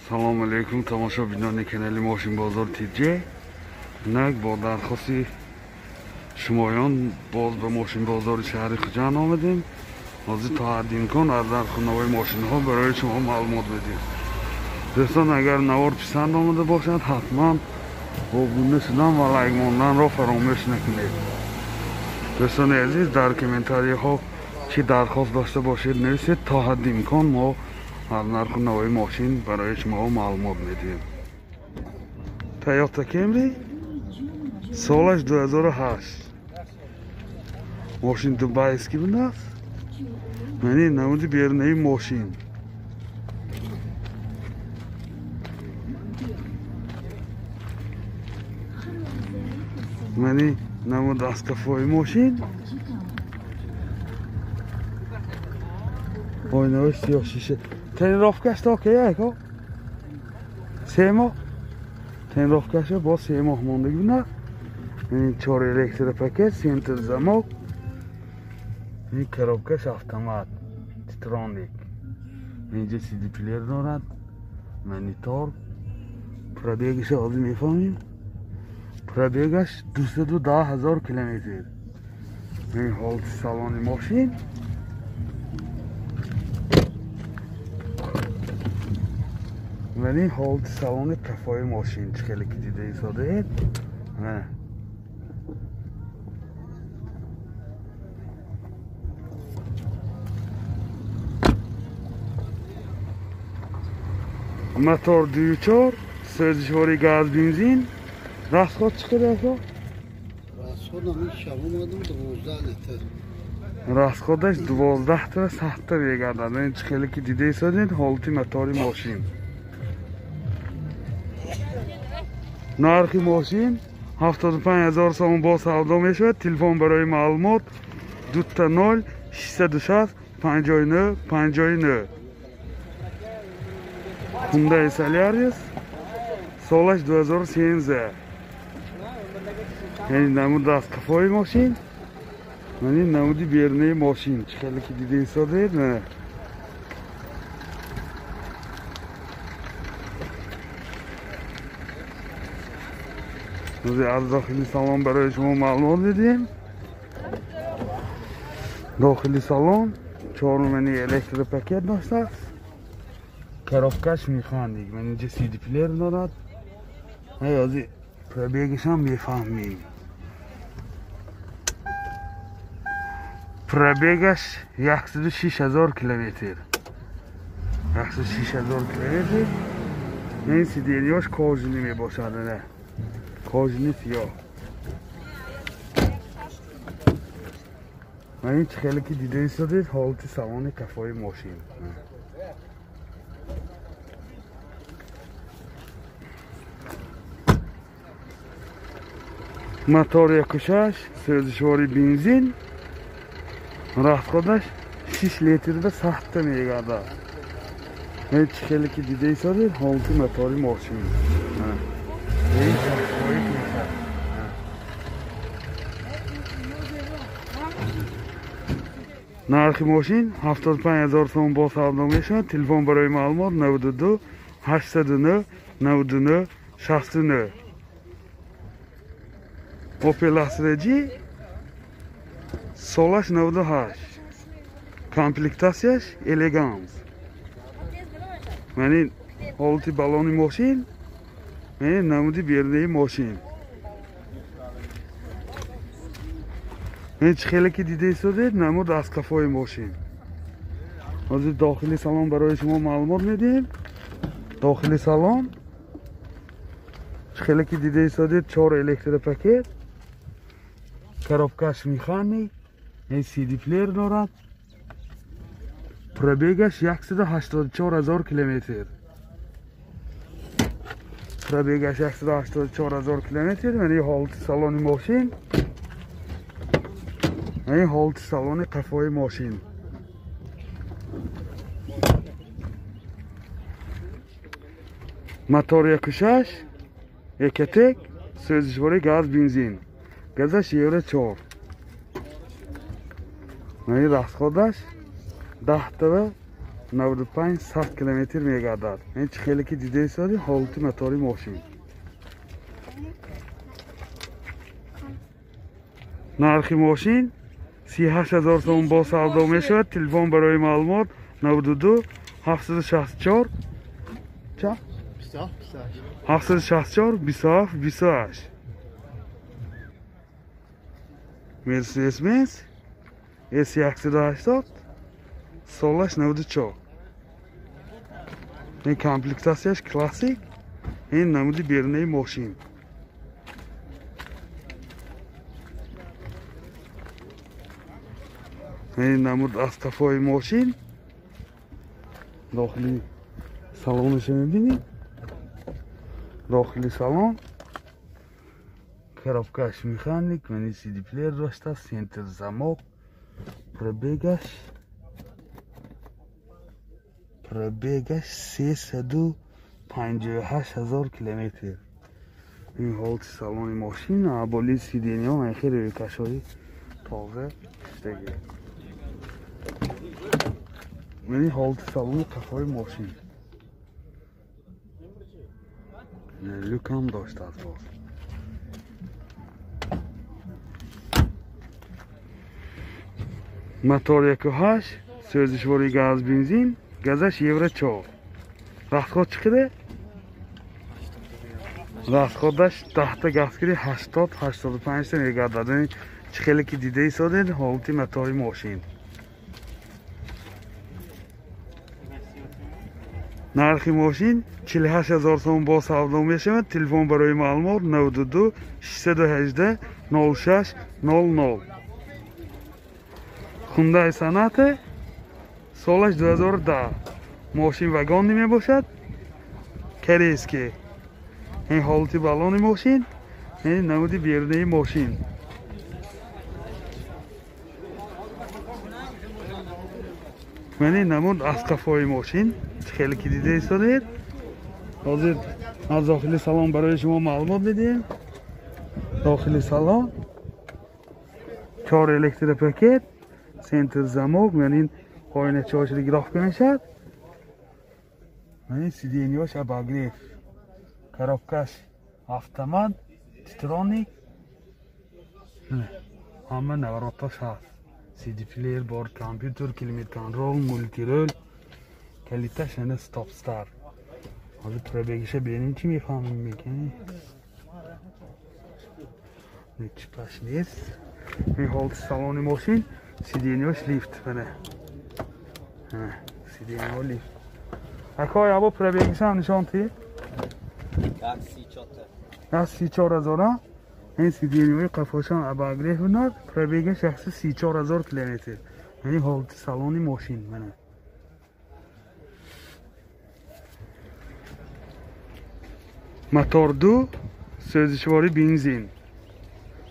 Салом алейкум тамошобинони канали Мошинбозор ТЖ. Инак бо дархости шумоён боз ба Мошинбозори шаҳри Хуҷанд омадем. Ҳозир то ҳадди имкон аз нарху навои мошинҳо барои шумо маълумот медиҳем. Дӯстон, агар навор писанд омада бошад, ҳатман обуна шудан ва лайк монданро фаромӯш накунед. Дӯстони азиз, дар комментарияҳо чӣ дархост дошта бошед, нависед, то ҳадди имкон мо аз нарху навои мошин барои шумо маълумот медиҳем. Toyota Camry солаш 2008. Мошин дубайский будааст. Мани намуди берунаи мошин. Мани намуд аз кафои мошин. Ойнаҳои сиёҳ шиша. Тренировкаш то ки яко? 3 моҳ. Тренировкаш бо 3 моҳ мондагӣ буда. Ин 4 электропакет, центр замок. Ин коробкаш автомат, Титроник. Инҷа CD плеер дорад, монитор. Пробегаш ҳозир мефаҳмем. Пробегаш 210 ҳазор километр. Ин ҳолати салони мошин. Вале ҳолати салони кафои мошин чӣ хеле ки дида истодаед. Мотор 2.4, сӯзишвори газ, бензин. Расход чӣ қадар аст? Расход ҳамин шаб омадам 12 литр. Расходаш 12 та сахта мегардад. Ин чӣ хеле ки дида истодед, ҳолати мотори мошин. Нархи мошин 75 ҳазор сомон бо савдо мешавад. Телефон барои маълумот 20 660 59 59. Hyundai Solaris солаш 2013. Яъне намуд аз қафои мошин, яъне намуди берунаи мошин чӣ хеле ки дида истодед. Аз дохили салон барои шумо маълумот медиҳем. Дохили салон чорумани электропакет доштааст. Коробкаш механик, ман инҷа CD плеер дорад. Ҳозир пробегашам мефаҳмем. Пробегаш 106 ҳазор километр. 106 ҳазор километр. Ин сиденьяш кожини мебошад, не? Кожини сиёҳ. Ман ин чӣ хеле ки дида истодед, ҳолати салони кафои мошин. Мотор 1.6, сӯзишвори бензин. Расходаш 6 литрда сахта мегардад. Ин чӣ хеле ки дида истодед, ҳолати мотори мошин. Нархи мошин 75 ҳазор сомон бо савдо мешавад. Телефон барои маълумот 92 809 99 69. Opel Astra G солаш 98. Комплектатсияш элеганс. Мани ҳолати балони мошин, мани намуди берунаи мошин. Ин чӣ хеле ки дида истодед, намуд аз кафои мошин. Ҳозир дохили салон барои шумо маълумот медиҳем. Дохили салон чӣ хеле ки дида истодед, 4 электропакет, коробкаш механик, ин CD плеер дорад. Пробегаш 184 ҳазор километр. Пробегаш 184 ҳазор километр. Мани ҳолати салони мошин. Ин ҳолати салони қафои мошин. Мотор 1.6, Ecotec, сӯзишвори газ, бензин. Газаш Евро 4. Мани расходаш 10 та 95-100 километр мегардад. Ин чӣ хеле ки дида истоди ҳолати мотори мошин. Нархи мошин 38 ҳазор сомон бо савдо мешавад. Телефон барои маълумот 92 764 ча? 764 27 28. Mercedes-Benz S180 солаш 94. Ин комплектатсияш классик. Ин намуди берунаи мошин. Ин намуд аз қафои мошин. Дохили салонашо мебинед. Дохили салон коробкаш механик, мани CD плеер дошта, центр замок, пробегаш 358 ҳазор километр. Ин ҳолати салони мошин, аболи сидениҳо хеле рӯйкашҳои тоза шудагӣ. Ин ҳолати салони қафои мошин. Люк ҳам доштааст боз. Мотор 1.8, сӯзишвори газ бензин, газаш евро 4. Расход чӣ қадар? Расходаш 10 газ кири 80-85 та мегардад. Чӣ хеле ки дида истодед ҳолати мотори мошин. Нархи мошин 48 ҳазор сомон бо савдо мешавад. Телефон барои маълумот 92 618 06 00. Хундай Санате солаш 2010. Мошин вагонӣ мебошад, корейский. Ин ҳолати балони мошин, ин намуди берунаи мошин. Ман ин намуд аз қафои мошин хеле ки дида истодед. Ҳозир аз дохили салон барои шумо маълумот медиҳем. Дохили салон 4 электропакет, центр замок, яъне ин оиначаҳош регировка мешавад. Ин сиденьяш обогрев, коробкаш автомат, титроник, ҳама навороташ ҳаст. CD плеер, борт компютер, климат контрол, мултирол, калиташ ана стоп стар. Ҳозир пробегиша бинем чӣ мефаҳмем мекунем. Чипаш нест. Ин ҳолати салони мошин, сиденьяш лифт, мана. Сиденьяҳо лифт. Акой або пробегиша ҳам нишон тиҳед. 34 ҳазор. Ин сиденьяҳои қафошам обогрев мекунад. Пробегаш 134 ҳазор километр. Яъне ҳолати салони мошин, мана. Мотор 2, сӯзишвори бензин.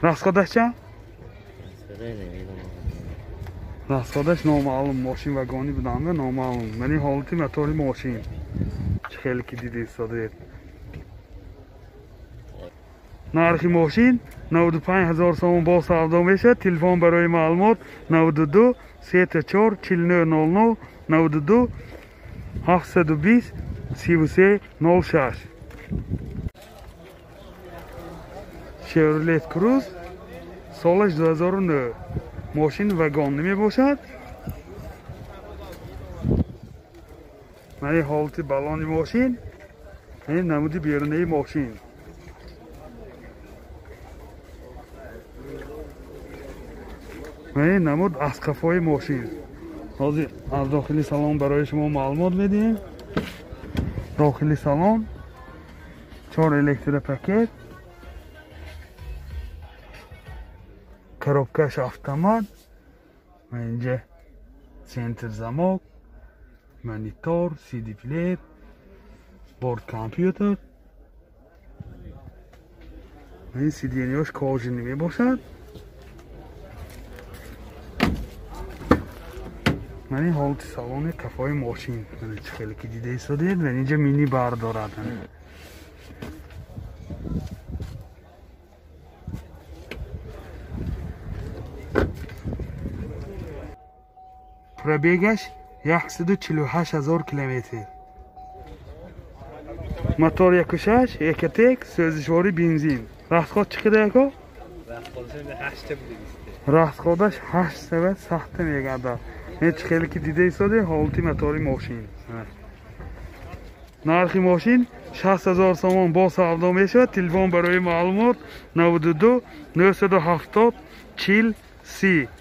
Расходаш чанд? Расходаш номаълум. Мошин вагонӣ буданда номаълум. Мани ҳолати мотори мошин. Чӣ хеле ки дида истодед. Нархи мошин 95 ҳазор сомон бо савдо мешавад. Телефон барои маълумот 92 34 49 00 92 720 33 06. Chevrolet Cruze солаш 2009. Мошин вагонӣ мебошад. Мани ҳолати балони мошин, ин намуди берунаи мошин. Мани намуд аз қафои мошин. Ҳозир аз дохили салон барои шумо маълумот медиҳем. Дохили салон 4 электропакет, коробкаш автомат, инҷа центр замок, монитор, CD плеер, борт компютер. Ин сиденьяш кожаный мебошад. Ман ин ҳолати салони қафои мошин. Чӣ хеле ки дида истодед, ва инҷа мини бар дорад. Пробегаш 148 ҳазор километр. Мотор 1.6, Ecotec, сӯзишворӣ бензин. Расход чӣ қадар, яко? Расходаш 8 сават сахта мегардад. Ҳеч хеле ки дида истоде ҳолати мотори мошин. Нархи мошин 60 ҳазор сомон, бо савдо мешавад. Телефон барои маълумот 92 970 40 30.